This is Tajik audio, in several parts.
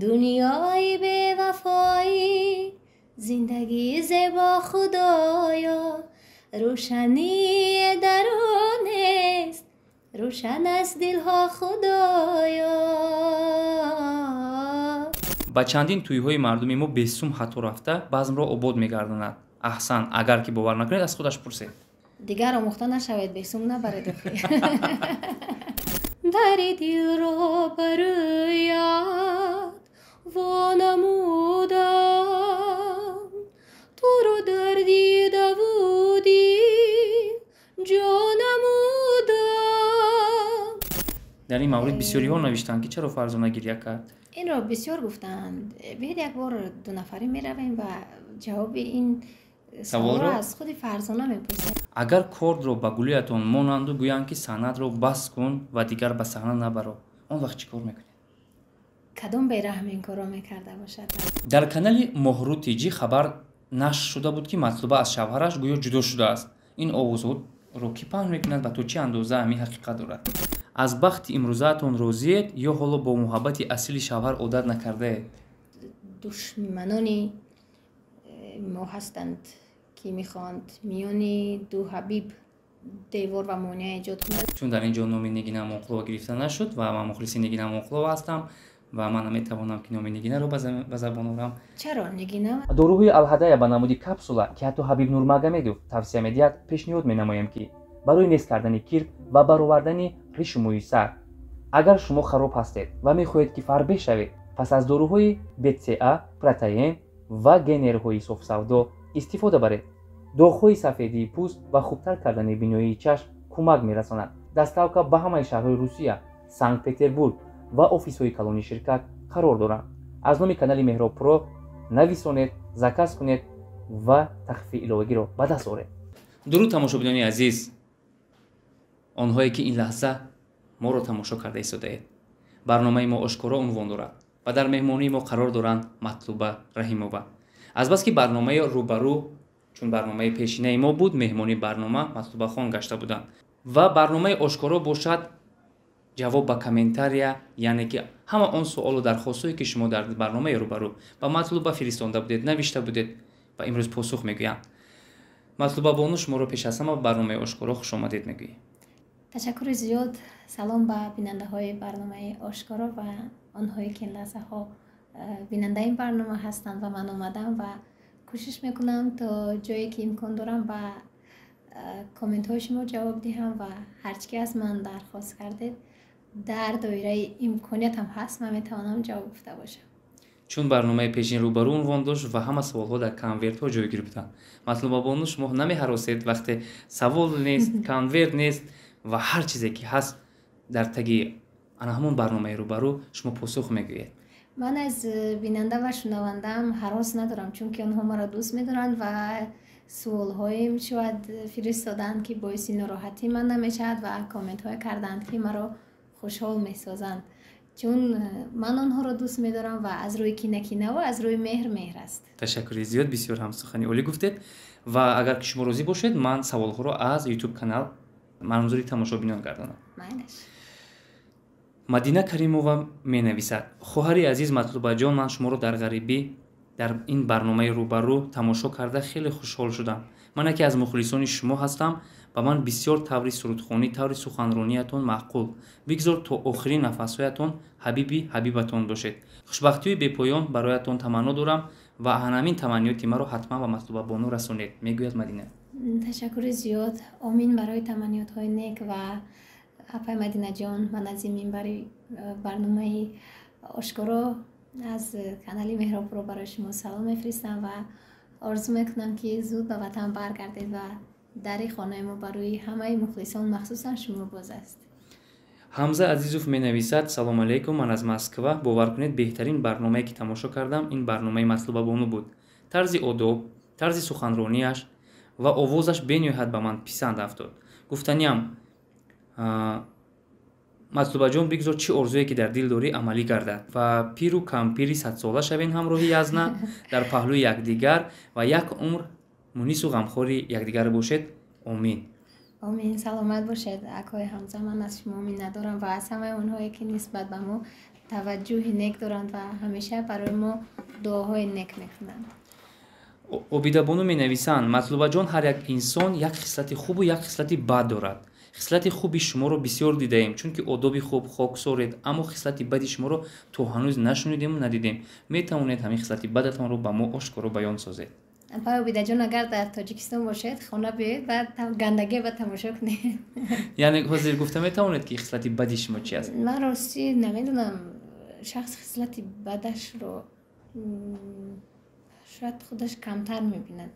Дунёи бевафоӣ, зиндагӣ зебо, худоё, рӯшанӣ дарун аст, рӯшан аст дилҳо, худоё. Ба чандин тӯйҳои мардуми мо бесум ҳатто рафта, базмро обод мегардонад. Аҳсан, агар ки бовар накунед, аз худаш пурсед. Дигар омӯхта нашавед, бесум набаред. Дари дилро барӯят во намудам, туро дар дидаву дил ҷо намудам. Дар ин маврид бисёриҳо навиштанд, ки чаро Фарзона гиря кард. Инро бисёр гуфтанд. Биёед, як бор дунафарӣ меравем ва ҷавоби ин саволро аз худи Фарзона мепурсем. Агар кордро ба гулӯятон монанду гӯянд, ки санъатро бас кун ва дигар ба саҳна набаро, он вақт чӣ кор мекунед? Кадом бераҳм ин корро мекарда бошад? Дар канали Моҳру Тиҷӣ хабар нашр шуда буд, ки Матлуба аз шавҳараш гӯё ҷудо шудааст. Ин овозҳоро кӣ паҳн мекунад ва то чӣ андоза ҳамин ҳақиқат дорад? Аз бахти имрӯзаатон розиед ё ҳоло бо муҳаббати асили шавҳар одат накардаед? Душманони мо ҳастанд, ки мехоҳанд миёни ду ҳабиб девор ва монеа эҷод кунанд. Чун дар ин ҷо номи Нигина Амонқулова гирифта нашуд ва ман мухлиси Нигина Амонқулова ҳастам ва ман наметавонам, ки номи Нигинаро ба забон орам. Чаро Нигина? Доруҳои Алҳадая ба намуди капсула, ки ҳатто Ҳабиб Нурмагомедов тавсия медиҳад, пешниҳод менамоем, ки барои нест кардани кирк ва баровардани ришу мӯи сар. Агар шумо хароб ҳастед ва мехоҳед, ки фарбеҳ шавед, пас аз доруҳои БЦА, протеин ва генерҳои софсавдо истифода баред. Доғҳои сафедии пӯст ва хубтар кардани биноии чашм кӯмак мерасонад. Доставка ба ҳамаи шаҳрҳои Русия, Санкт Петербург ва офисҳои калони ширкат қарор доранд. Аз номи канали Меҳроб Про нависонед, заказ кунед ва тахфифи иловагиро ба даст оред. Дуруд, тамошобинони азиз, онҳое ки ин лаҳза моро тамошо карда истодаед. Барномаи мо «Ошкоро» унвон дорад ва дар меҳмонии мо қарор доранд Матлуба Раҳимова. Азбаски барномаи «Рӯбарӯ» чун барномаи пешинаи мо буд, меҳмони барнома Матлубахон гашта буданд ва барномаи «Ошкоро» бошад ҷавоб ба комментария, яъне ки ҳама он суолу дархостҳое, ки шумо дар барномаи «Рӯбарӯ» ба Матлуба фиристонда будед, навишта будед ва имрӯз посух мегӯянд. Матлуба бону, шуморо пеш аз ҳама ба барномаи «Ошкоро» хушомадед мегӯем. Ташаккури зиёд. Салом ба бинандаҳои барномаи «Ошкоро» ва онҳое, ки ин лаҳзаҳо бинандаи ин барнома ҳастанд. Ва ман омадам ва кӯшиш мекунам, то ҷое ки имкон дорам, ба комментҳои шумо ҷавоб диҳам ва ҳарчи ки аз ман дархост кардед, дар доираи имкониятам ҳаст, ман метавонам ҷавоб гуфта бошам. Чун барномаи пешин «Рӯбарӯ» унвон дошт ва ҳама саволҳо дар конвертҳо ҷойгир буданд, Матлуба бону, шумо намеҳаросед, вақте савол нест, конверт нест ва ҳар чизе ки ҳаст дар таги ана ҳамон барномаи «Рӯбарӯ» шумо посух мегӯед? Ман аз бинанда ва шунавандаам ҳарос надорам, чунки онҳо маро дӯст медоранд ва суолҳое шояд фиристоданд, ки боиси нороҳатии ман намешавад, ва комментҳое карданд, ки маро хушҳол месозанд, чун ман онҳоро дӯст медорам ва аз рӯи кина кинаву аз рӯи меҳр меҳр аст. Ташаккури зиёд, бисёр ҳам сухани олӣ гуфтед. Ва агар ки шумо розӣ бошед, ман саволҳоро аз Ютуб канал манзури тамошобинон гардонам. Майлаш. Мадина Каримова менависад: «Хоҳари азиз Матлубаҷон, ман шуморо дар ғарибӣ дар ин барномаи «Рӯбарӯ» тамошо карда, хеле хушҳол шудам. Ман яке аз мухлисони шумо ҳастам. Ба ман бисёр таври сурудхонӣ, таври суханрониятон маъқул. Бигзор то охирин нафасҳоятон ҳабиби ҳабибатон бошед. Хушбахтиҳои бепоён бароятон таманно дорам ва ҳамин таманниёти маро ҳатман ба Матлубабону расонед», мегӯяд Мадина. Ташаккури зиёд, омин барои таманниётҳои нек. Ва апай Мадинаҷон, ман аз ин минбари барномаи «Ошкоро» аз канали Меҳробро барои шумо салом мефиристам ва орзу мекунам, ки зуд ба ватан баргардед ва дари хонаи мо барои ҳамаи мухлисон, махсусан шумо, боз аст. Ҳамза Азизов менависад: «Салому алайкум, ман аз Москва. Бовар кунед, беҳтарин барномае, ки тамошо кардам, ин барномаи Матлубабону буд. Тарзи одоб, тарзи суханронияш ва овозаш бениҳоят ба ман писанд афтод. Гуфтаниам, Матлубаҷон, бигзор чӣ орзуе ки дар дил дорӣ, амалӣ гардад ва пиру кампири садсола шавен, ҳамроҳи язна дар паҳлӯи якдигар ва як умр мунису ғамхори якдигар бошед. Омин». Омин, саломат бошед, акои Ҳамза. Ман аз шумо миннатдорам ва аз ҳамаи онҳое, ки нисбат ба мо Таваҷҷӯҳи нек доранд ва ҳамеша барои мо дуоҳои нек мекунанд. Обидабону менависанд: Матлубаҷон, ҳар як инсон як хислати хубу як хислати бад дорад. Хислати хуби шуморо бисёр дидаем, чунки одоби хуб, хоксоред, аммо хислати бади шуморо то ҳанӯз нашунидему надидем. Метавонед ҳамин хислати бадатонро ба мо ошкоро баён созед? Апай Обидаҷон, агар дар Тоҷикистон бошед, хона биёед ва гандагӣ ба тамошо кунед. Яъне ҳозир гуфта метавонед, ки хислати бади шумо чи аст? Ман ростӣ намедонам, шахс хислати бадашро шояд худаш камтар мебинад.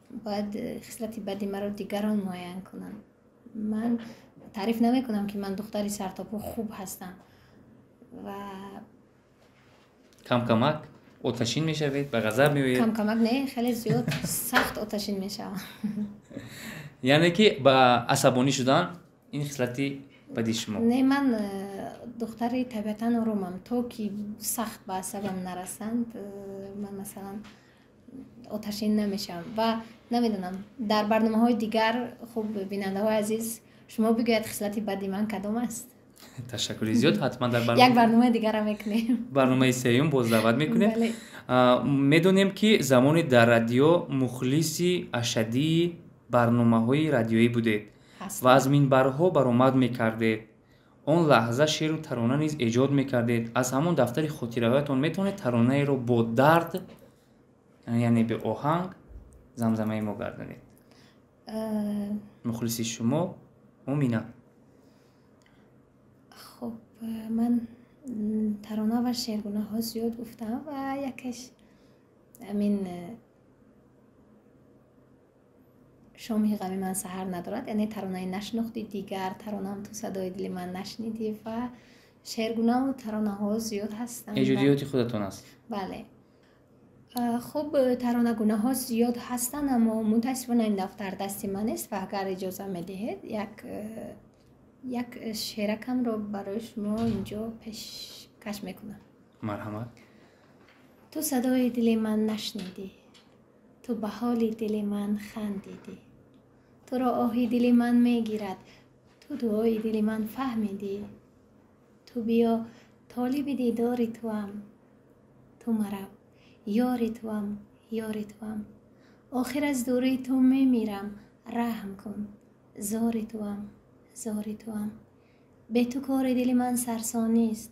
Бояд хислати бади маро дигарон муайян кунанд. Ман таъриф намекунам, ки ман духтари сартопо хуб ҳастам ва Камкамак оташин мешавед, ба ғазаб меоед? Камкамак не, хеле зиёд, сахт оташин мешавам. Яъне ки ба асабонӣ шудан ин хислати бади шумо? Не, ман духтари табиатан оромам. То ки сахт ба асабам нарасанд, ман, масалан, оташин намешавам. Ва намедонам, дар барномаҳои дигар, хуб, бинандаҳои азиз, шумо бигӯяд, хислати бади ман кадом аст. Ташаккури зиёд, ҳатман дар як барномаи дигара мекунем. Барномаи сеюм боз даъват мекунем. Медонем, ки замоне дар радио мухлиси ашаддии барномаҳои радиоӣ будед ва аз минбарҳо баромад мекардед. Он лаҳза шеъру тарона низ эҷод мекардед. Аз ҳамон дафтари хотираҳоятон метавонед таронаеро бо дард, яъне беоҳанг, замзамаи мо гардонед? Мухлиси шумо Омина. Хуб, ман тарона ва шеъргунаҳо зиёд гуфтам ва якеш амин «Шоми ғами ман саҳар надорад», яъне таронаи «Нашинохтӣ», дигар таронаам «Ту садои дили ман нашнидӣ» ва шеъргунаву таронаҳо зиёд ҳастанд. Эҷодиёти худатон аст? Бале. Хуб, таронагунаҳо зиёд ҳастанд, аммо мутаассифона ин дафтар дасти ман нест ва агар иҷоза медиҳед, як шеъракамро барои шумо инҷо пешкаш мекунам. Марҳамат. Ту садои дили ман нашнидӣ, ту ба ҳоли дили ман хандидӣ, туро оҳи дили ман мегирад, ту дуои дили ман фаҳмидӣ. Ту биё, толиби дидори туам, ту марав, ёри туам, ёри туам. Охир аз дурии ту мемирам, раҳм кун, зори туам, зори туам. Бе ту кори дили ман сарсонист,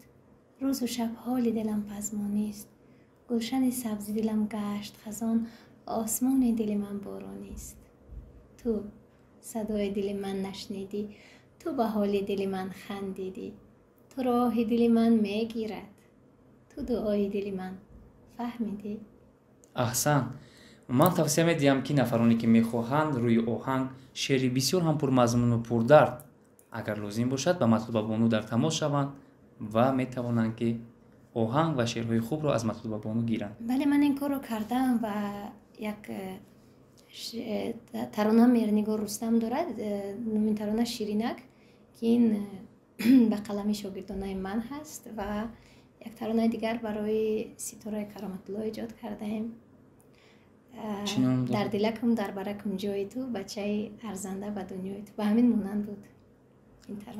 рӯзу шаб ҳоли дилам пазмонист. Гулшани сабзи дилам гашт хазон, осмони дили ман боронист. Ту садои дили ман нашнидӣ, ту ба ҳоли дили ман хандидӣ, туро оҳи дили ман мегирад, ту дуои дили ман фаҳмидӣ. Аҳсан. Ман тавсия медиҳам, ки нафароне, ки мехоҳанд рӯи оҳанг шеъри бисёр ҳам пурмазмуну пурдард, агар лозим бошад, ба Матлубабону дар тамос шаванд ва метавонанд, ки оҳанг ва шеърҳои хубро аз Матлубабону гиранд. Бале, ман ин корро кардам ва як тарона Меҳрнигор Рустам дорад, номи тарона «Ширинак», ки ин ба қалами шогирдонаи ман ҳаст, ва як таронаи дигар барои Ситораи Кароматулло эҷод кардаем. «Дар дилакум, дар баракум ҷои ту, бачаи арзанда ба дунёи ту», ба ҳамин монанд буд.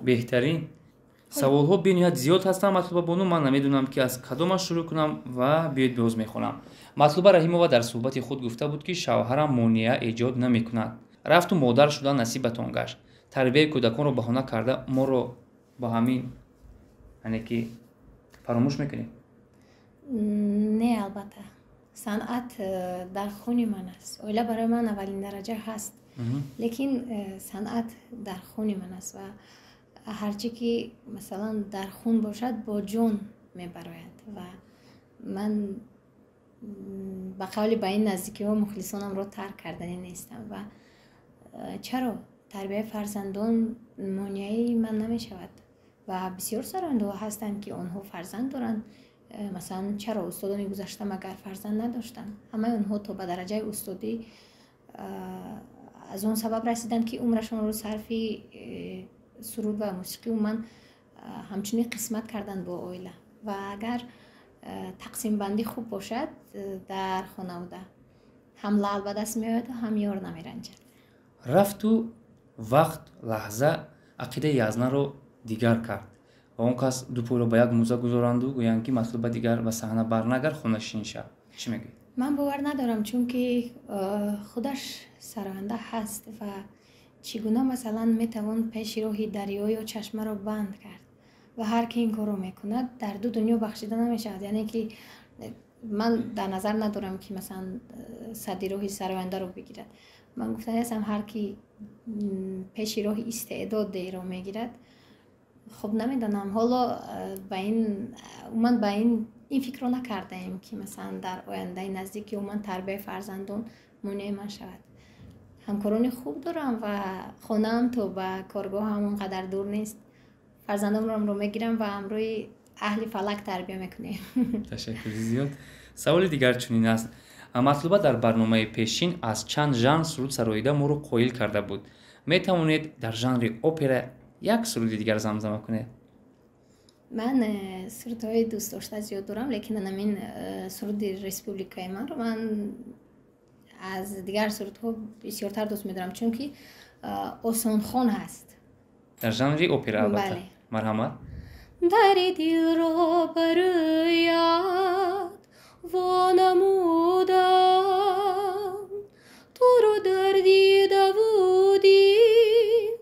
Беҳтарин. Саволҳо бениҳоят зиёд ҳастанд, Матлубабону, ман намедонам, ки аз кадомаш шурӯъ кунам ва биёед, боз мехонам. Матлуба Раҳимова дар суҳбати худ гуфта буд, ки шавҳарам монеа эҷод намекунад. Рафту модар шудан насибатон гашт. Тарбияи кӯдаконро баҳона карда, моро ба ҳамин, яъне ки, фаромӯш мекунем? Не, албатта, санъат дар хуни ман аст. Оила барои ман аввалин дараҷа ҳаст, лекин санъат дар хуни ман аст ва ҳарчи ки, масалан, дар хун бошад, бо ҷон мебарояд. Ва ман, ба қавли ба ин наздикиҳо, мухлисонамро тарк карданӣ нестам. Ва чаро тарбияи фарзандон монеаи ман намешавад? Ва бисёр сарояндаҳо ҳастанд, ки онҳо фарзанд доранд. Масалан, чаро устодони гузашта магар фарзанд надоштанд? Ҳамаи онҳо то ба дараҷаи устодӣ аз он сабаб расиданд, ки умрашонро сарфи суруд ва мусиқӣ, умуман, ҳамчунин қисмат карданд бо оила. Ва агар тақсимбандӣ хуб бошад дар хонавода, ҳам лаъл ба даст меояду ҳам ёр намеранҷад. Рафту вақт, лаҳза ақидаи Язнаро дигар кард. Ва он кас ду пойро ба як мӯза гузоранду гӯянд, ки Матлуба дигар ба саҳна барнагар, хонашин шав. Чӣ мегӯед? Ман бовар надорам, чунки худаш сароянда ҳаст ва чӣ гуна, масалан, метавон пеши роҳи дарё ё чашмаро банд кард? Ва ҳар ки ин корро мекунад, дар ду дунё бахшида намешавад. Яъне ки ман дар назар надорам, ки масалан садди роҳи сарояндаро бигирад. Ман гуфтани ҳастам, ҳар ки пеши роҳи истеъдодеро мегирад. Хуб, намедонам, ҳоло ба ин умуман ба ин фикрро накардаем, ки масалан дар ояндаи наздик ё умуман тарбияи фарзандон монеъи ман шавад. Ҳамкорони хуб дорам ва хонаам то ба коргоҳам он қадар дур нест. Фарзандонамро мегирам ва ҳамроҳи аҳли фалак тарбия мекунем. Ташаккури зиёд. Саволи дигар чунин аст: Матлуба дар барномаи пешин аз чанд жанр суруд сароида моро қоил карда буд. Метавонед дар жанри опера як суруди дигар замзама кунед? Ман сурудҳои дӯстдошта зиёд дорам, лекин анамин суруди «Республикаи манро» ман аз дигар сурудҳо бисёртар дӯст медорам, чунки осонхон ҳаст. Дар жанри опера, албатта. Марҳамат. Дари дилро бароят во намудам, туро дар дидаву дил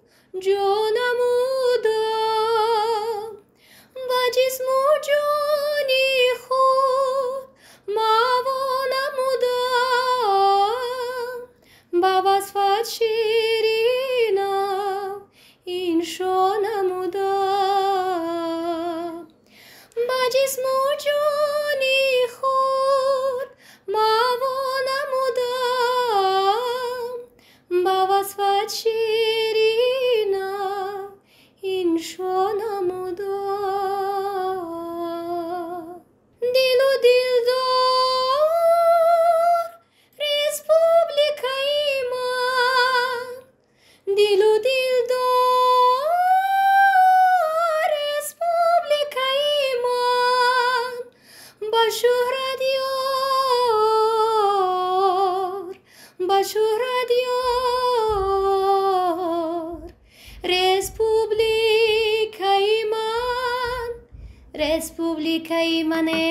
ҷо намудам, ба ҷисму ҷони худ маво намудам, ба васфат ширинам иншо намудам, ба ҷисму ҷони худ маво намудам, ба васфат ширинам иншо намудам. Дилу дилдор, республикаи ман, дилу дилдор, республикаи ман, ба шӯҳрат ёр, ба шӯҳрат ёр, республикаи ман, республикаи мане.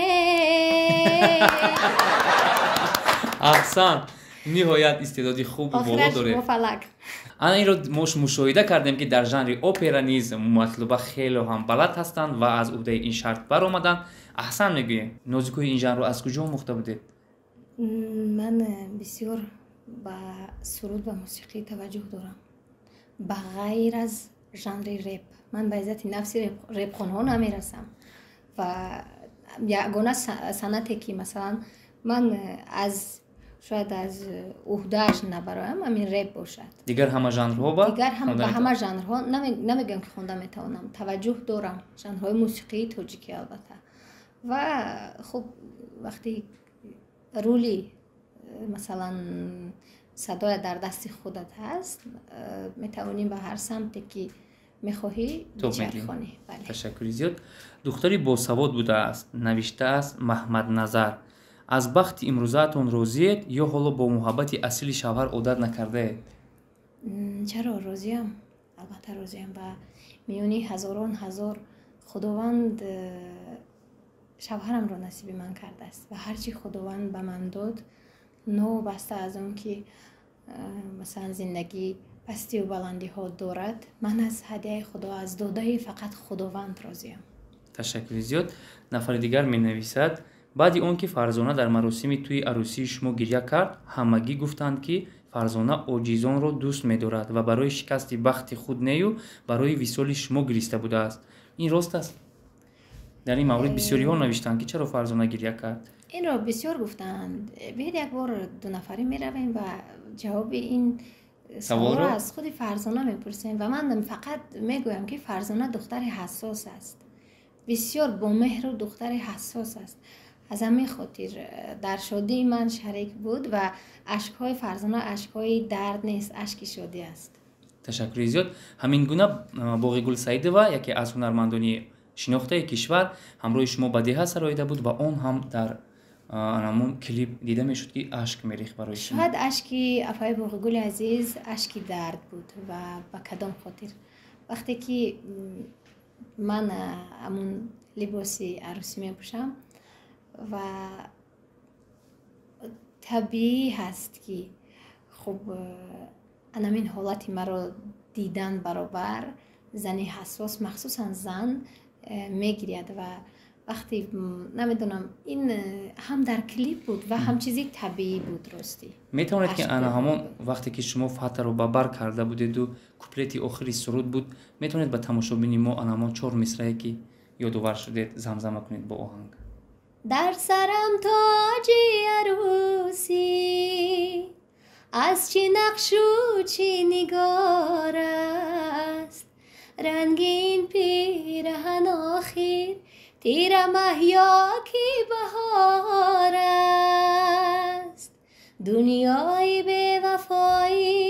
Аҳсан! Ниҳоят истеъдоди хубу боло Охираш доред. бо фалак. Ана инро мо мушоҳида кардем, ки дар жанри опера низ Матлуба хело ҳам балад ҳастанд ва аз уҳдаи ин шарт баромаданд. Аҳсан мегӯем. Нозикҳои ин жанрро аз куҷо омӯхта будед? Ман бисёр ба суруд ва мусиқӣ таваҷҷӯҳ дорам, ба ғайр аз жанри реп. Ман ба иззати нафси репхонҳо намерасам ва ягона санъате, ки масалан ман аз шояд аз уҳдааш набароям, ҳамин реп бошад. Дигар ҳама жанрҳо ба Дигар хонда ба ҳама метавонед? жанрҳо намегӯям, ки хонда метавонам, таваҷҷӯҳ дорам, жанрҳои мусиқии тоҷикӣ, албатта. Ва хуб, вақти рули масалан садоя дар дасти худат ҳаст, метавонӣ ба ҳар самте, ки мехоҳӣ, Топ медиҳӣ. бичархонӣ. Бале. Ташаккури зиёд. Духтари босавод будааст, навиштааст Маҳмадназар. Аз бахти имрӯзаатон розиед ё ҳоло бо муҳаббати асили шавҳар одат накардаед? Чаро, розиям, албатта розиям. Ба миёни ҳазорон ҳазор Худованд шавҳарамро насиби ман кардааст ва ҳар чи Худованд ба ман дод, новобаста аз он ки масалан зиндагӣ пастию баландиҳо дорад, ман аз ҳадияи Худо, аз додаи фақат Худованд розиям. Ташаккури зиёд. Нафари дигар менависад: баъди он ки Фарзона дар маросими тӯи арӯсии шумо гиря кард, ҳамагӣ гуфтанд, ки Фарзона оҷизонро дӯст медорад ва барои шикасти бахти худ нею, барои висоли шумо гириста будааст. Ин рост аст? Дар ин маврид бисёриҳо навиштанд, ки чаро Фарзона гиря кард. Инро бисёр гуфтанд. Биёед, як бор дунафарӣ меравем ва ҷавоби ин саволро саволро аз худи Фарзона мепурсем. Ва ман фақат мегӯям, ки Фарзона духтари ҳассос аст, бисёр бомеҳру духтари ҳассос аст. Аз ҳамин хотир дар шодии ман шарик буд ва ашкҳои Фарзона ашкҳои дард нест, ашки шодӣ аст. Ташаккури зиёд. Ҳамин гуна Боғигул Саидова, яке аз ҳунармандони шинохтаи кишвар, ҳамроҳи шумо ба деҳа сароида буд ва он ҳам дар ҳамон клип дида мешуд, ки ашк мерехт барои шумо. Шояд ашки афаи Боғигули азиз ашки дард буд. Ва ба кадом хотир? Вақте ки Ман ҳамун либоси арӯсӣ мепӯшам ва табиӣ ҳаст, ки хуб, анамин ҳолати маро дидан баробар зани ҳассос, махсусан зан, мегиряд. Ва вақте, намедонам, ин ҳам дар клип буд ва ҳам чизи табиӣ буд, ростӣ. Метавонед, ки ана ҳамон вақте ки шумо фатаро ба бар карда будеду куплети охири суруд буд, метавонед ба тамошобини мо ана ҳамон чор мисрае, ки ёдовар шудед, замзама кунед бо оҳанг? Дар сарам тоҷи арӯсӣ аз чӣ нақшу чӣ нигор аст, рангин пираҳан охир тирамаҳ ё ки баҳор аст. Дунёи бевафоӣ,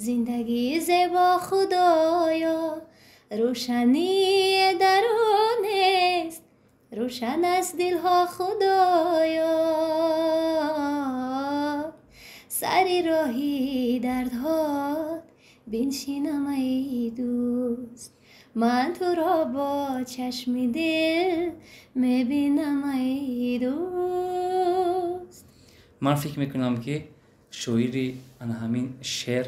зиндагӣ зебо, худоё, рӯшании дарунест, рӯшан аст дилҳо, худоё. Сари роҳи дардҳо биншинам, ай дӯст, ман туро бо чашми дил мебинам, ай дӯст. Ман фикр мекунам, ки шоири ана ҳамин шеър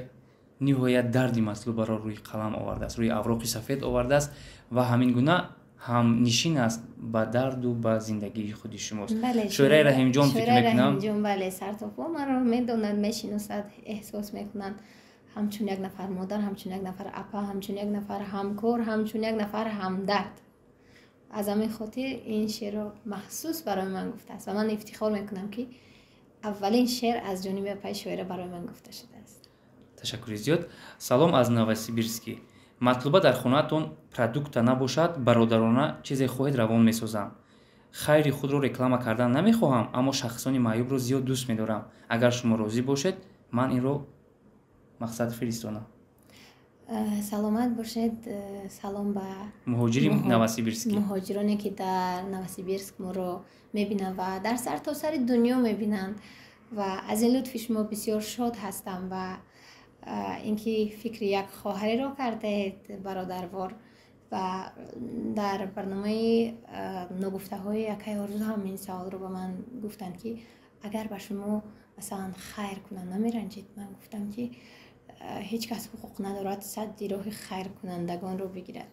ниҳоят дарди Матлубаро рӯи қалам овардааст, рӯи авроқи сафед овардааст ва ҳамин гуна ҳамнишин аст ба дарду ба зиндагии худи шумост. Шоираи Раҳимҷон, фикр мекунам. Бале, сартопо маро медонад, мешиносад, эҳсос мекунанд ҳамчун як нафар модар, ҳамчун як нафар апа, ҳамчун як нафар ҳамкор, ҳамчун як нафар ҳамдард. Аз ҳамин хотир ин шеърро махсус барои ман гуфтааст ва ман ифтихор мекунам, ки аввалин шеър аз ҷониби апаи шоира барои ман гуфта шудааст. Ташаккури зиёд. Салом аз Новосибирский. Матлуба, дар хонаатон продукта набошад, бародарона чизе хоҳед, равон месозам. Хайри худро реклама кардан намехоҳам, аммо шахсони маъюбро зиёд дӯст медорам. Агар шумо розӣ бошед, ман инро мақсад фиристонам. Саломат бошед. Салом ба муҳоҷири Новосибирский. Муҳоҷироне, ки дар Новосибирск моро мебинанд ва дар сартосари дунё мебинанд. Ва аз ин лутфи шумо бисёр шод ҳастам ва ин ки фикри як хоҳареро кардаед бародарвор. Ва дар барномаи ногуфтаҳои акаи Орзу ҳам ин саволро ба ман гуфтанд, ки агар ба шумо, масалан, хайр кунам, намеранҷед? Ман гуфтам, ки ҳеҷ кас ҳуқуқ надорад садди роҳи хайркунандагонро бигирад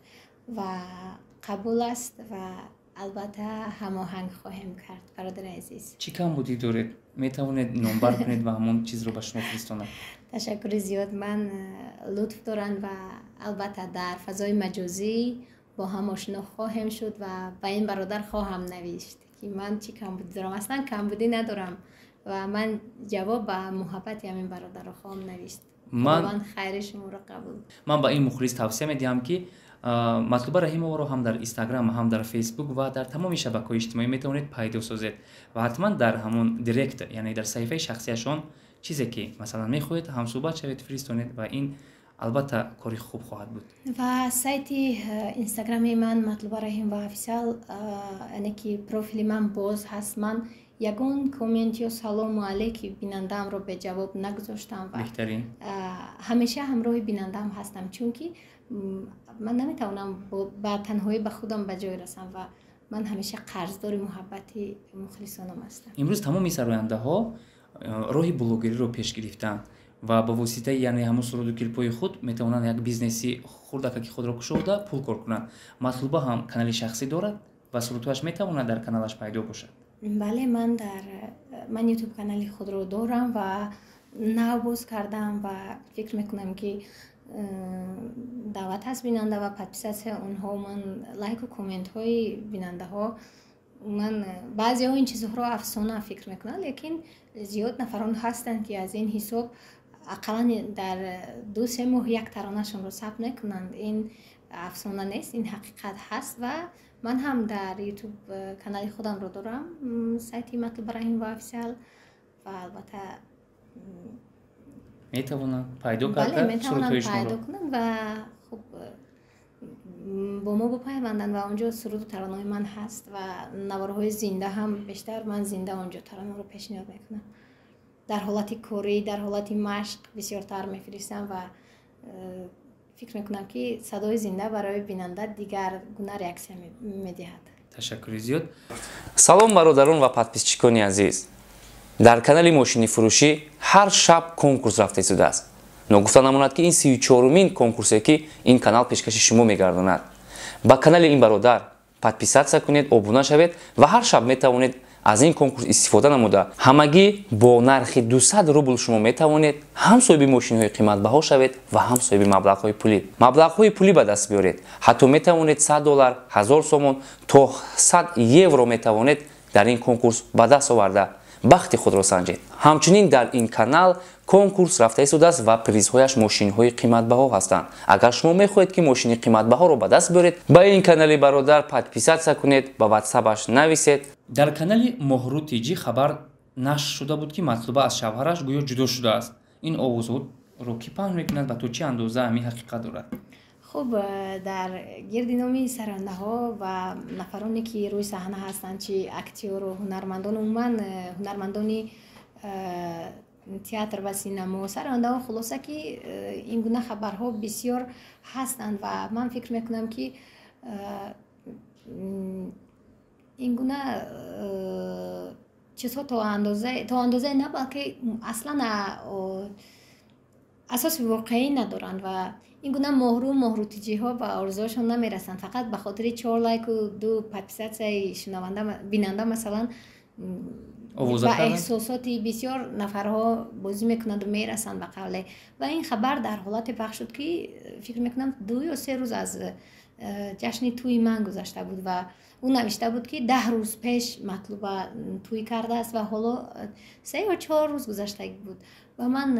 ва қабул аст ва албатта ҳамоҳанг хоҳем кард, бародари азиз. Чӣ камбудӣ доред, метавонед номбар кунед ва ҳамон чизро ба шумо фиристонам. Ташаккури зиёд. Ман лутф доранд ва албатта дар фазои маҷозӣ бо ҳам ошино хоҳем шуд ва ба ин бародар хоҳам навишт, ки ман чӣ камбудӣ дорам. Аслан камбудӣ надорам ва ман ҷавоб ба муҳаббати ҳамин бародарро хоҳам навишт. Ман хайри шуморо қабул. Ман ба ин мухлис тавсия медиҳам, ки Матлуба Раҳимоваро ҳам дар Инстаграм, ҳам дар Фейсбук ва дар тамоми шабакаҳои иҷтимоӣ метавонед пайдо созед ва ҳатман дар ҳамон директ, яъне дар саҳифаи шахсияшон, чизе ки, масалан, мехоҳед ҳамсӯҳбат шавед, фиристонед ва ин албатта кори хуб хоҳад буд. Ва сайти инстаграми ман Матлуба Раҳимова офисиал, яъне ки профили ман боз ҳаст. Ман ягон коммент ё салому алейки бинандаамро беҷавоб нагузоштам ва Беҳтарин. ҳамеша ҳамроҳи бинандаам ҳастам, чунки ман наметавонам ба танҳоӣ ба худам ба ҷой расам ва ман ҳамеша қарздори муҳаббати мухлисонам ҳастам. Имрӯз тамоми сарояндаҳо роҳи блогериро пеш гирифтанд ва ба воситаи, яъне, ҳамун суруду клипҳои худ метавонанд як бизнеси хурдакаки худро кушода, пул кор кунанд. Матлуба ҳам канали шахсӣ дорад ва сурудҳояш метавонад дар каналаш пайдо бошад? Бале, ман ютуб канали худро дорам ва нав боз кардам ва фикр мекунам, ки даъват ҳаст бинанда ва подписаться онҳо, ман лайку комментҳои бинандаҳо. Ман баъзеҳо ин чизҳоро афсона фикр мекунанд, лекин зиёд нафарон ҳастанд, ки аз ин ҳисоб ақаллан дар 2-3 моҳ як таронашонро сабт мекунанд. Ин афсона нест, ин ҳақиқат ҳаст. Ва ман ҳам дар ютуб канали худамро дорам, сайти Матлуба Раҳимова офисиал, ва албатта Метавонанд пайдо карда метавонанд пайдо кунанд ва хуб, бо мо бипайванданд ва онҷо суруду таронаҳои ман ҳаст ва наворҳои зинда ҳам. Бештар ман зинда онҷо таронаро пешниҳод мекунам. Дар ҳолати корӣ, дар ҳолати машқ бисёртар мефиристам ва Фикр мекунам, ки садои зинда барои бинанда дигар гуна реаксия медиҳад. Ташаккури зиёд. Салом, бародарон ва подписчикони азиз! Дар канали мошинифурӯшӣ ҳар шаб конкурс рафта истодааст. Ногуфта намонад, ки ин 34-умин конкурсе, ки ин канал пешкаши шумо мегардонад. Ба канали ин бародар подписаться кунед, обуна шавед ва ҳар шаб метавонед аз ин конкурс истифода намуда, ҳамагӣ бо нархи 200 рубл шумо метавонед ҳам соҳиби мошинҳои қиматбаҳо шавед ва ҳам соҳиби маблағҳои пулӣ ба даст биёред. Ҳатто метавонед 100 доллар, 1000 сомон то 100 евро метавонед дар ин конкурс ба даст оварда, бахти худро санҷед. Ҳамчунин дар ин канал конкурс рафта истодааст ва призҳояш мошинҳои қиматбаҳо ҳастанд. Агар шумо мехоҳед, ки мошини қиматбаҳоро ба даст биёред, ба ин канали бародар подписаться кунед, ба ватсапаш нависед. Дар канали Моҳру Тиҷӣ хабар нашр шуда буд, ки Матлуба аз шавҳараш гӯё ҷудо шудааст. Ин овозҳоро кӣ паҳн мекунад ва то чӣ андоза ҳамин ҳақиқат дорад? Хуб, дар гирди номи сарандаҳо ва нафароне, ки рӯи саҳна ҳастанд, чи актёру ҳунармандон, умуман ҳунармандони театр ва синамо, сарандаҳо, хулоса, ки ин гуна хабарҳо бисёр ҳастанд. Ва ман фикр мекунам, ки ин гуна чизҳо то андозае на, балки аслан асоси воқеӣ надоранд. Ва ин гуна моҳру моҳрутиҷиҳо ба орзуҳошон намерасанд. Фақат ба хотири чор лайку ду подписатсияи шунаванда, бинанда, масалан, ба эҳсосоти бисёр нафарҳо бозӣ мекунанду мерасанд ба қавле. Ва ин хабар дар ҳолате пахш шуд, ки фикр мекунам, 2 ё 3 рӯз аз ҷашни тӯи ман гузашта буд. Ва ӯ навишта буд, ки 10 рӯз пеш Матлуба тӯй кардааст ва ҳоло 3 ё 4 рӯз гузашта буд. Ва ман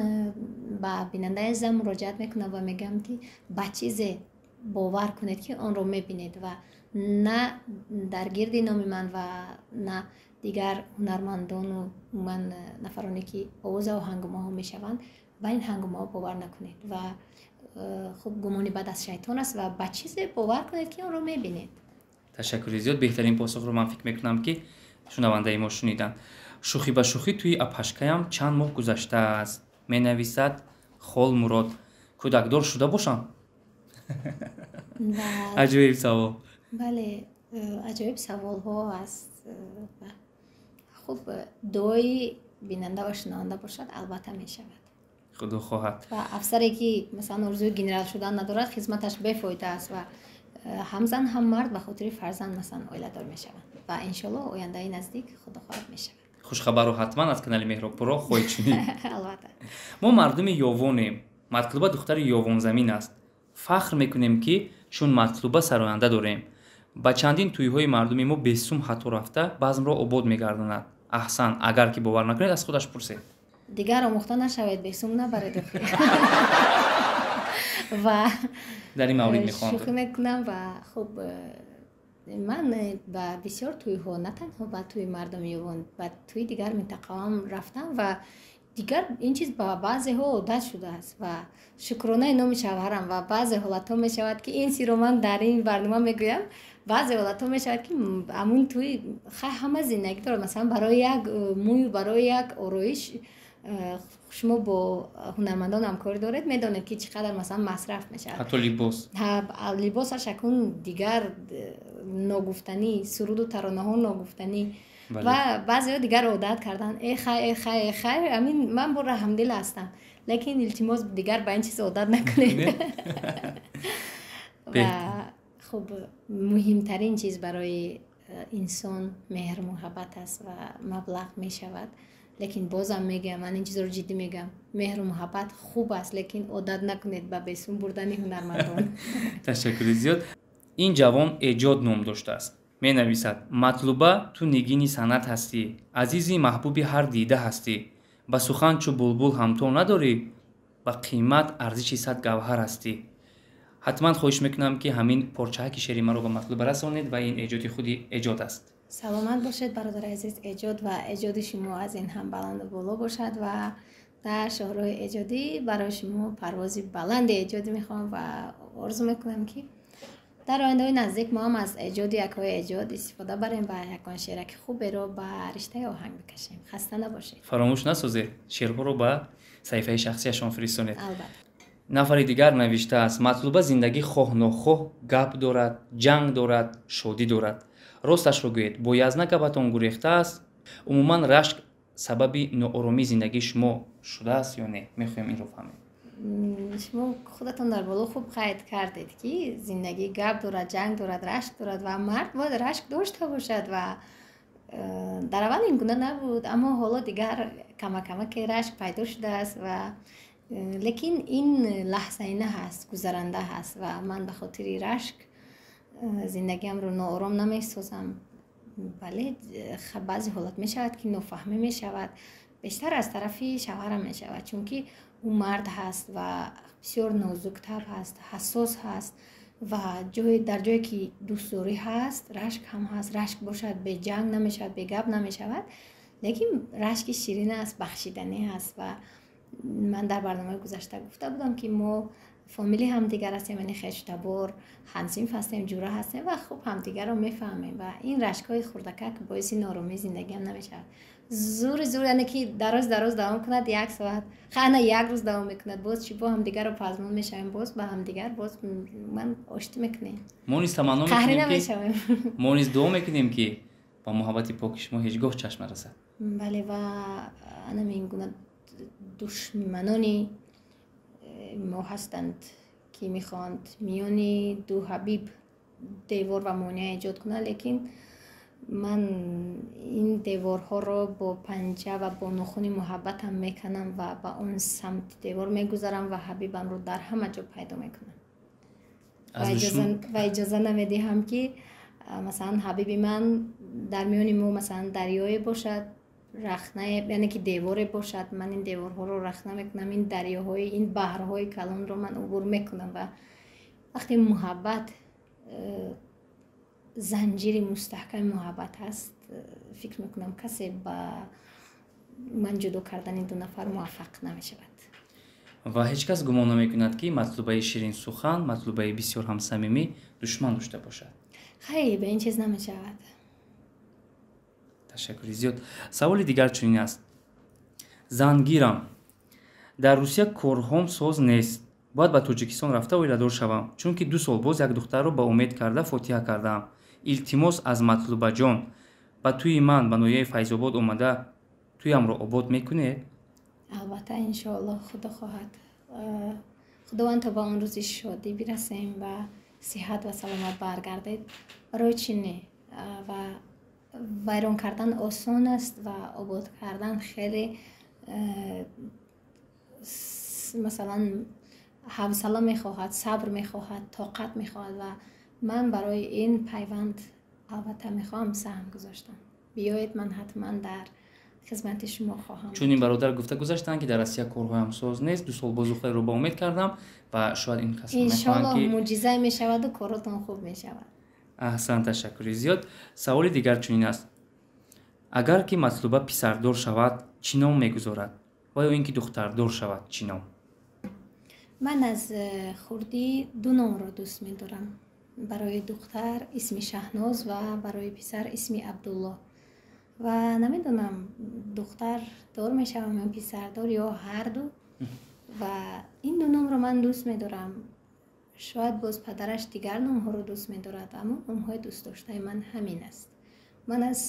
ба бинандаи азизам муроҷиат мекунам ва мегӯям, ки ба чизе бовар кунед, ки онро мебинед, ва на дар гирди номи ман ва на дигар ҳунармандону умуман нафароне, ки овоза ҳангомаҳо мешаванд, ба ин ҳангомаҳо бовар накунед. Ва хуб, гумони бад аз шайтон аст ва ба чизе бовар кунед, ки онро мебинед. Ташаккури зиёд. Беҳтарин посухро ман фикр мекунам, ки шунавандаи мо шуниданд. Шӯхӣ ба шӯхӣ, тӯи апашкаям чанд моҳ гузаштааст, менависад Холмурод. Кӯдакдор шуда бошам? Аҷоиб савол. Бале, аҷоиб саволҳо аст. Хуб, дуои бинанда ва шунаванда бошад, албатта мешавад. Худо хоҳад. Ва афсаре, ки масалан орзуи генерал шудан надорад, хизматаш бефоида аст. Ва ҳам зан, ҳам мард ба хотири фарзанд, масалан, оиладор мешаванд ва иншоалло ояндаи наздик, худо хоҳад, мешавад. Хушхабарро ҳатман аз канали Меҳробпуро хоҳед шунид. Албатта. Мо мардуми ёвонем. Матлуба духтари ёвонзамин аст. Фахр мекунем, ки чун Матлуба сароянда дорем. Ба чандин тӯйҳои мардуми мо бесум ҳатто рафта, базмро обод мегардонад. Аҳсан. Агар ки бовар накунед, аз худаш пурсед. Дигар омӯхта нашавед, бесум набаред. Ва дар ин маврид мехоҳам шӯхӣ мекунам. Ва хуб, ман ба бисёр тӯйҳо, на танҳо ба тӯи мардуми ёвон, ба тӯи дигар минтақаам рафтам. Ва дигар ин чиз ба баъзеҳо одат шудааст. Ва шукронаи номи шавҳарам, ва баъзе ҳолатҳо мешавад, ки ин сирро ман дар ин барнома мегӯям, баъзе ҳолатҳо мешавад, ки ҳамун тӯи хай ҳама зиндагӣ дорад. Масалан, барои як мӯю барои як ороиш шумо бо ҳунармандон ҳамкорӣ доред, медонед, ки чӣ қадар, масалан, масраф мешавад. Ҳатто либос. Либосаш акун дигар ногуфтанӣ, суруду таронаҳо ногуфтанӣ. Ва баъзеҳо дигар одат карданд: э хай, э хай, э хай. Амин, ман бо раҳмдил ҳастам, лекин илтимос, дигар ба ин чиз одат накунед. Ва хуб, муҳимтарин чиз барои инсон меҳр, муҳаббат аст ва маблағ мешавад. Лекин бозам мегӯям, ман ин чизро ҷиддӣ мегӯям: меҳру муҳаббат хуб аст, лекин одат накунед ба бесум бурдани ҳунармандон. Ташаккури зиёд. Ин ҷавон Эҷод ном доштааст, менависад: Матлуба, ту нигини санъат ҳастӣ, азизи маҳбуби ҳар дида ҳастӣ, ба сухан чу булбул ҳамто надорӣ, ба қимат арзиши сад гавҳар ҳастӣ. Ҳатман хоҳиш мекунам, ки ҳамин порчаҳаки шеъри маро ба Матлуба расонед. Ва ин эҷоди худи Эҷод аст. Саломат бошед, бародари азиз Эҷод, ва эҷоди шумо аз ин ҳам баланду боло бошад ва дар шоҳроҳи эҷодӣ барои шумо парвози баланди эҷодӣ мехоҳам ва орзу мекунам, ки дар ояндаҳои наздик мо ҳам аз эҷоди якҳои Эҷод истифода барем ва ягон шеъраки хуберо ба риштаи оҳанг бикашем. Хаста набошед. Фаромӯш насозед, шеърҳоро ба саҳифаи шахсияшон фиристонед. Албатта. Нафари дигар навиштааст: Матлуба зиндагӣ хоҳ нохоҳ гап дорад, ҷанг дорад, шодӣ дорад. Росташро гӯед, бо язна гапатон гурехтааст? Умуман рашк сабаби нооромии зиндагии шумо шудааст ё не? Мехоҳем инро фаҳмем. Шумо худатон дар боло хуб қайд кардед, ки зиндагӣ гап дорад, ҷанг дорад, рашк дорад ва мард бояд рашк дошта бошад. Ва дар аввал ин гуна набуд, аммо ҳоло дигар камакамаке рашк пайдо шудааст ва лекин ин лаҳзаина ҳаст, гузаранда ҳаст ва ман ба хотири рашк зиндагиамро ноором намесозам. Бале, баъзе ҳолат мешавад, ки нофаҳмӣ мешавад, бештар аз тарафи шавҳарам мешавад, чунки ӯ мард ҳаст ва бисёр нозуктаб ҳаст, ҳассос ҳаст ва дар ҷое ки дӯстдорӣ ҳаст, рашк ҳам ҳаст. Рашк бошад, бе ҷанг намешавад, бе гап намешавад, лекин рашки ширин аст, бахшиданӣ ҳаст. Ва ман дар барномаи гузашта гуфта будам, ки мо фомили ҳамдигар ҳастем, яъне хештабор, ҳамсинф ҳастем, ҷура ҳастем ва хуб ҳамдигарро мефаҳмем ва ин рашкҳои хурдакак боиси нооромии зиндагиам намешавад. Зури зур, яъне ки дароз дароз давом кунад, як соат, ана як рӯз давом мекунад, боз чӣ, бо ҳамдигарро пазмон мешавем, боз ба ҳамдигар боз ман оштӣ мекунем. Мо низ таманно қаҳрӣ мекунем, ки намешавем. Мо низ дуо мекунем, ки ба муҳаббати поки шумо ҳеҷ гоҳ чашм нарасад. Бале, ва анам ин гуна душманони мо ҳастанд, ки мехоҳанд миёни ду ҳабиб девор ва монеа эҷод кунанд, лекин ман ин деворҳоро бо панҷа ва бо нохуни муҳаббатам меканам ва ба он самти девор мегузарам ва ҳабибамро дар ҳама ҷо пайдо мекунам. Аз душман Ва иҷоза намедиҳам, ки масалан ҳабиби ман дар миёни мо масалан дарёе бошад, рахнае, яъне ки деворе бошад. Ман ин деворҳоро рахна мекунам, ин дарёҳои, ин баҳрҳои калонро ман убур мекунам. Ва вақте муҳаббат, занҷири мустаҳками муҳаббат ҳаст, фикр мекунам, касе ба ман ҷудо кардани ду нафар муваффақ намешавад. Ва ҳеҷ кас гумон намекунад, ки Матлубаи ширинсухан, Матлубаи бисёр ҳам самимӣ душман дошта бошад. Хай, ба ин чиз намешавад. Ташаккури зиёд. Саволи дигар чунин аст: зангирам, дар Русия корҳом соз нест, бояд ба Тоҷикистон рафта оиладор шавам, чунки 2 сол боз як духтарро ба умед карда фотиҳа кардаам. Илтимос аз Матлубаҷон, ба тӯи ман ба ноҳияи Файзобод омада тӯямро обод мекунед? Албатта, иншоаллоҳ, худо хоҳад, худованд то ба он рӯзи шодӣ бирасем ва сиҳат ва саломат баргардед. Барои чӣ не? Ва вайрон кардан осон аст ва обод кардан хеле масалан ҳавсала мехоҳад, сабр мехоҳад, тоқат мехоҳад. Ва ман барои ин пайванд албатта мехоҳам саҳм гузоштам. Биёед, ман ҳатман дар хизмати шумо хоҳам. Чун ин бародар гуфта гузаштанд, ки дар Россия корҳоям соз нест, 2 сол боз духтареро ба умед кардам ва шояд ин кас мехоҳанд Иншоаллоҳ, ки мӯъҷизае мешаваду коротон хуб мешавад. Аҳсан, ташаккури зиёд. Саволи дигар чунин аст: агар ки Матлуба писардор шавад, чӣ ном мегузорад ва ё ин ки духтардор шавад, чӣ ном? Ман аз хурдӣ ду номро дӯст медорам: барои духтар исми Шаҳноз ва барои писар исми Абдулло. Ва намедонам, духтардор мешавам ё писардор ё ҳарду. Ва ин ду номро ман дӯст медорам. Шояд боз падараш дигар номҳоро дӯст медорад, аммо номҳои дӯстдоштаи ман ҳамин аст. Ман аз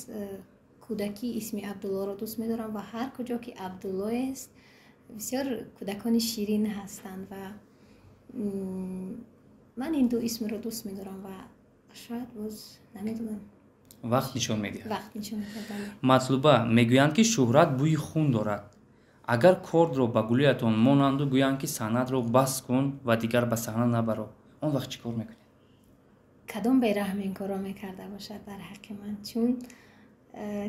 кӯдакӣ исми Абдуллоро дӯст медорам ва ҳар куҷо ки Абдуллоест, бисёр кӯдакони ширин ҳастанд. Ва ман ин ду исмро дӯст медорам ва шояд боз намедонам. Вақт нишон медиҳад. Вақт нишон медиҳад, бале. Матлуба, мегӯянд, ки шӯҳрат бӯи хун дорад. Агар кордро ба гулӯятон монанду гӯянд, ки санъатро бас кун ва дигар ба саҳна набаро, он вақт чӣ кор мекунед? Кадом бераҳм ин корро мекарда бошад дар ҳаққи ман? Чун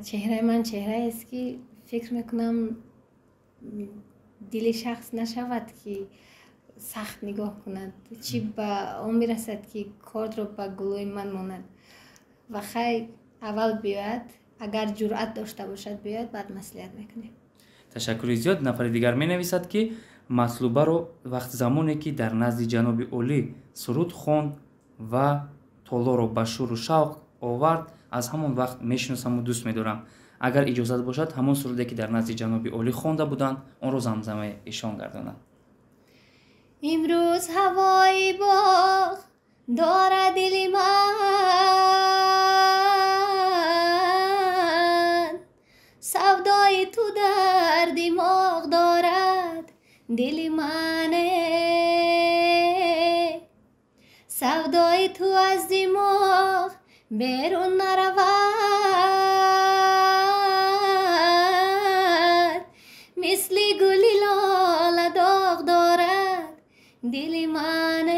чеҳраи ман чеҳраест, ки фикр мекунам, дили шахс нашавад, ки сахт нигоҳ кунад. Чӣ ба он мирасад, ки кордро ба гулӯи ман монад? Ва хай, аввал биёяд, агар ҷуръат дошта бошад, биёяд, баъд маслиҳат мекунем. Ташаккури зиёд. Нафари дигар менависад, ки Матлубаро вақт замоне ки дар назди ҷаноби олӣ суруд хонд ва толорро ба шӯру шавқ овард, аз ҳамон вақт мешиносаму дӯст медорам. Агар иҷозат бошад, ҳамон суруде, ки дар назди ҷаноби олӣ хонда буданд, онро замзамаи эшон гардонанд. Имрӯз ҳавои боғ дорад дили ман, савдои ту дар димоғ дорад дили ман, савдои ту аз димоғ берун наравад, мисли гули лола доғ дорад дили ман,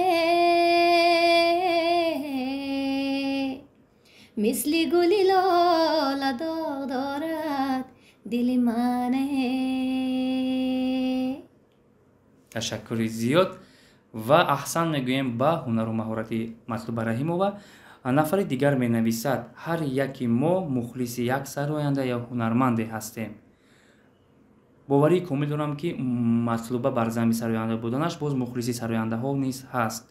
мисли гули лола доғ дорад дили ман. Ташаккури зиёд ва аҳсан мегӯем ба ҳунару маҳорати Матлуба Раҳимова. Нафари дигар менависад: ҳар яки мо мухлиси як сароянда ё ҳунарманде ҳастем. Боварии комил дорам, ки Матлуба бар замми сароянда буданаш боз мухлиси сарояндаҳо низ ҳаст.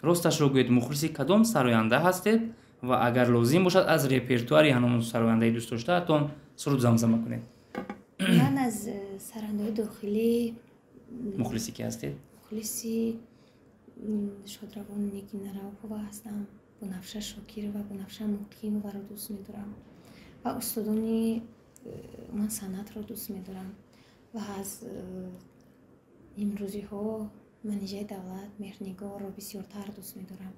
Росташро гӯед, мухлиси кадом сароянда ҳастед ва агар лозим бошад, аз репертуари ҳамон сарояндаи дӯстдоштаатон суруд замзама кунед. Ман аз сарояндаҳои дохилӣ мухлиси ки ҳастед? Мухлиси шодравон Нигина Раупова ҳастам, Бунафша Шокирова, Бунафша Муқимоваро дӯст медорам ва устодони ман санъатро дӯст медорам ва аз имрӯзиҳо Манижаи Давлат, Меҳрнигорро бисёртар дӯст медорам,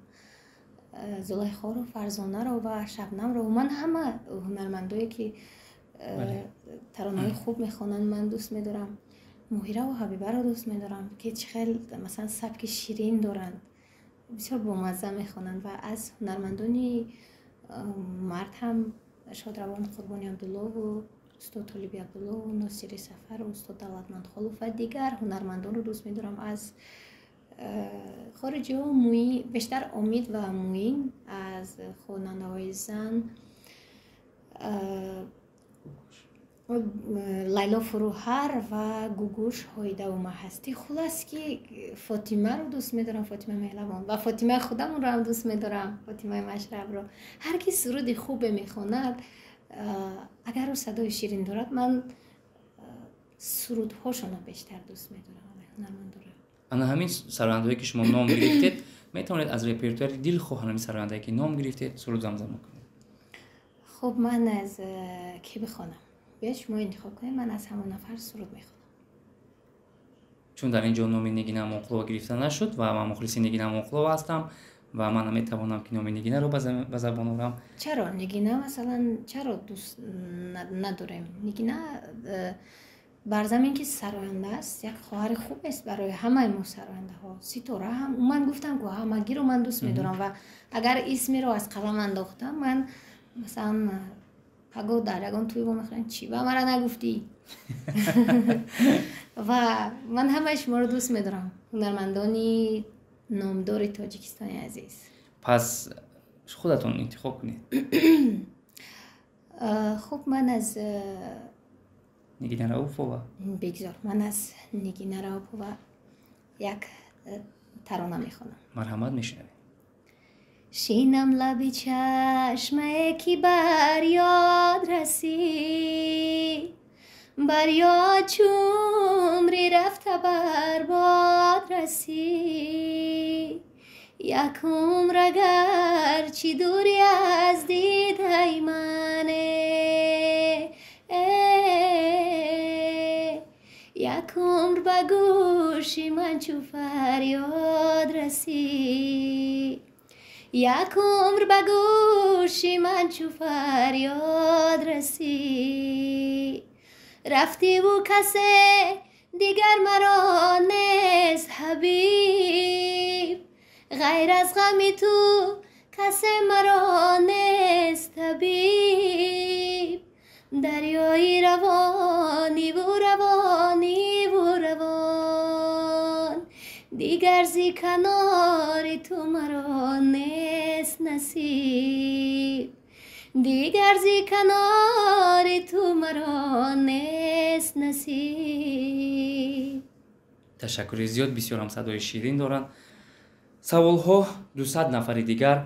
Зулайхоро, Фарзонаро ва Шабнамро. Ман ҳама ҳунармандое ки таронаҳои хуб мехонанд, ман дӯст медорам. Моҳираву Ҳабибаро дӯст медорам, ки чӣ хел масалан сабки ширин доранд, бисёр бомазза мехонанд. Ва аз ҳунармандони мард ҳам шодравон Қурбони Абдуллову устод Толиби Абдуллову Носири Сафару устод Давлатмандхолов ва дигар ҳунармандонро дӯст медорам. Аз хориҷиҳо бештар Омид ва Муин, аз хонандаҳои зан Лайло Фуруҳар ва Гугуш Ҳоидаву Маҳастӣ. Хулас ки Фотимаро дӯст медорам, Фотима Меҳлавон, ва Фотимаи худамонро ҳам дӯст медорам, Фотимаи Машрабро. Ҳар ки суруди хубе мехонад, агар ӯ садои ширин дорад, ман сурудҳошонро бештар дӯст медорам, ҳунармандоро. Ана ҳамин сарояндаҳое ки шумо ном гирифтед, метавонед аз репертуари дилхоҳ ҳамин сарояндае ки ном гирифтед суруд замзама кунед. Хуб, ман аз кӣ бихонам? Биёед шумо интихоб кунед, ман аз ҳамон нафар суруд мехонам. Чун дар ин ҷо номи Нигина Амонқулова гирифта нашуд ва ман мухлиси Нигина Амонқулова ҳастам ва ман наметавонам ки номи Нигинаро ба забон орам. Чаро Нигина, масалан, чаро дӯст надорем? Нигина бар замин ки сароянда аст, як хоҳари хуб аст барои ҳамаи мо сарояндаҳо. Ситора ҳам, ман гуфтам ку ҳамагиро ман дӯст медорам ва агар исмеро аз қалам андохтам, ман масалан паго дар ягон тӯй вомехӯрам, чӣ ба мара нагуфтӣ? Ва ман ҳамаи шуморо дӯст медорам, ҳунармандони номдори Тоҷикистони азиз. Пас худатон интихоб кунед. Хуб, ман аз Нигина Рауфова. Бигзор, ман аз Нигина Раупова як тарона мехонам. Марҳамат, мешунавем. Шинам лаби чашмае ки бар ёд расид, бар ёд чумри рафта бар бод расид. Як умр агарчи дури аз дидаи мане, як умр ба гӯши ман чу фарёд расид, як умр ба гӯши ман чу фарёд расид. Рафтиву касе дигар маро нест ҳабиб, ғайр аз ғами ту касе маро нест табиб. Дарёи равониву равониву равон, дигар зи канори ту маро нест насиб, дигар зи канори ту маро нест насиб. Ташаккури зиёд, бисёр ҳам садои ширин доранд. Саволҳо 200 нафари дигар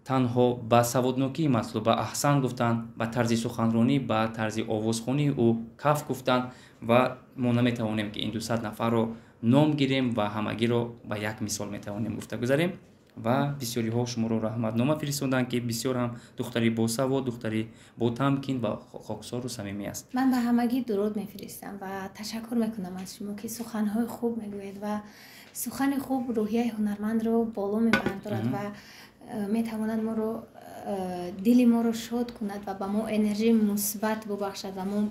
танҳо ба саводнокии Матлуба аҳсан гуфтанд, ба тарзи суханронӣ, ба тарзи овозхонии ӯ каф гуфтанд ва мо наметавонем ки ин 200 нафарро Ном гирем ва ҳамагиро ба як мисол метавонем гуфта гузарем. Ва бисёриҳо шуморо раҳматнома фиристоданд, ки бисёр ҳам духтари босавод, духтари ботамкин ва хоксору самимӣ аст. Ман ба ҳамагӣ дуруд мефиристам ва ташаккур мекунам аз шумо, ки суханҳои хуб мегӯед, ва сухани хуб рӯҳияи ҳунармандро боло мебардорад ва метавонад моро, дили моро шод кунад ва ба мо энержии мусбат бубахшад ва мо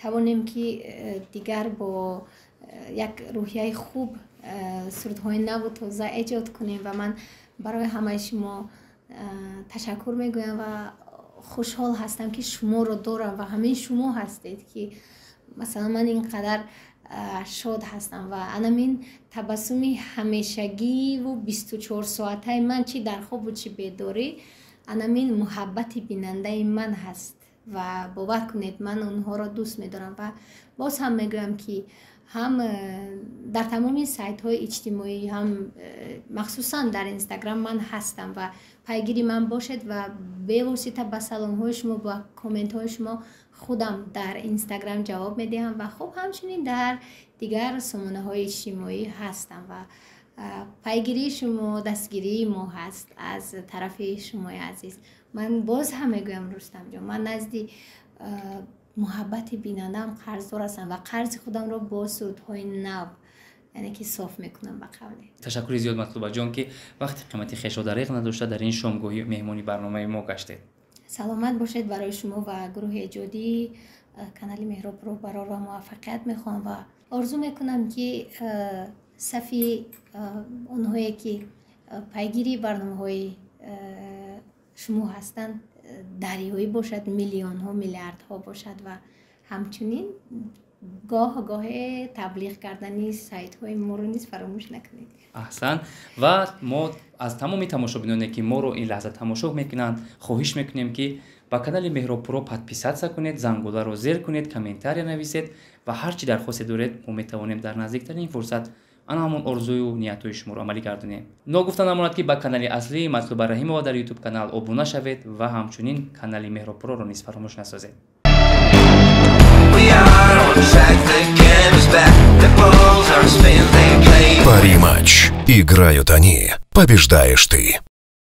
тавонем, ки дигар бо як рӯҳияи хуб сурудҳои наву тоза эҷод кунем. Ва ман барои ҳамаи шумо ташаккур мегӯям ва хушҳол ҳастам, ки шуморо дорам ва ҳамин шумо ҳастед, ки масалан ман ин қадар шод ҳастам ва анамин табассуми ҳамешагиву 24 соатаи ман, чӣ дар хобу чӣ бедорӣ, анамин муҳаббати бинандаи ман ҳаст. Ва бовар кунед, ман онҳоро дӯст медорам ва боз ҳам мегӯям, ки ҳам дар тамоми сайтҳои иҷтимоӣ, ҳам махсусан дар Инстаграм ман ҳастам ва пайгири ман бошед ва бевосита ба саломҳои шумо, ба комментҳои шумо худам дар Инстаграм ҷавоб медиҳам ва хуб, ҳамчунин дар дигар сомонаҳои иҷтимоӣ ҳастам ва пайгирии шумо дастгирии мо ҳаст аз тарафи шумои азиз. Ман боз ҳам мегӯям, Рустамҷон, ман назди муҳаббати бинандаам қарздор ҳастам ва қарзи худамро бо сурудҳои нав, яъне ки, соф мекунам, ба қавле. Ташаккури зиёд, Матлубаҷон, ки вақти қимати хешро дариғ надошта, дар ин шомгоҳӣ меҳмони барномаи мо гаштед. Саломат бошед. Барои шумо ва гурӯҳи эҷодии канали Меҳробро барор ва муваффақият мехоҳам ва орзу мекунам, ки сафи онҳое ки пайгири барномаҳои шумо ҳастанд, дарёӣ бошад, миллионҳо, миллиардҳо бошад ва ҳамчунин гоҳ гоҳе таблиғ кардани сайтҳои моро низ фаромӯш накунед. Аҳсан. Ва мо аз тамоми тамошобиноне, ки моро ин лаҳза тамошо мекунанд, хоҳиш мекунем, ки ба канали Меҳробпуро подписаться кунед, зангуларо зер кунед, комментария нависед ва ҳар чӣ дархосте доред, мо метавонем дар наздиктарин фурсат ана ҳамон орзую ниятҳои шуморо амалӣ гардонем. Ногуфта намонад, ки ба канали аслии Матлуба Раҳимова дар Ютуб канал обуна шавед ва ҳамчунин канали Меҳробпуроро низ фаромӯш насозед. We are on track, the game is back. The balls are spin, they play. Пари матч. Играют они. Побеждаешь ты.